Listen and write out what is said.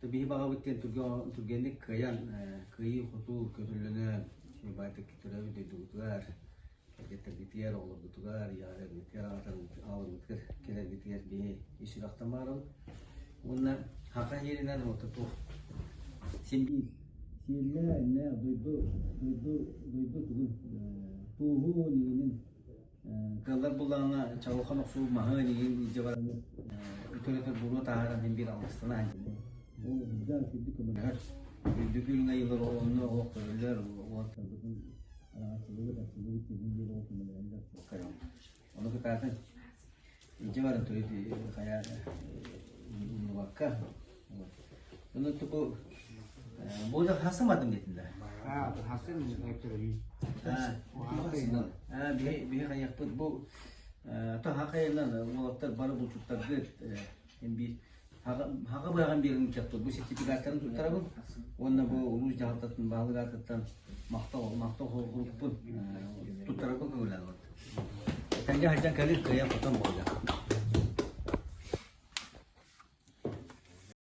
Биһи баҕабыт диэн түргэнник кыайан, кыайыы-хотуу көтөллөнөн, баайтык төрөөбүт дойдубутугар, кэргэттэрбитигэр, оҕолорбутугар, ийэлэрбитигэр, аҕаларбытыгар кэлэрбитигэр биһи ис сүрэхтэн баарабыт. Уонна хаха иһиринэн уота туох син биир сиэллээ, иннэ дойду дойду дойду тугун тууһун иҥинин Кыаллар буллаҕына чаҕылхан охсуу маһы эйигин илдьэ баран өтөр-өтөр буруо таһааран син биир алгыстана Ол үрдээх үрдүк көмөлөһөр. Үрдүк үрүҥ айыылар онно олох көрөллөр, уолаттарбытын араҥаччылыыбыт, арчылыыбыт диэн биир ол көмөлөһөллөр. Ону кытаатын илдьэ баран төрүт хайа умнубакка. Ону тугу бу да хасымадым диэтин да. Хасым Биһи хайыахпыт бу хахайынан уолаттар бары булчуттаргыт биир хаҕа быраҕан биэрин ыччаппыт бу сертификаттарын туттарабын уонна бу улуус дьаһалтатын баһылык аатыттан махтал махтал сурукпун туттарарбын көҥүлээн Тэҥҥэ сылдьан кэлин кыайан хотон буолла.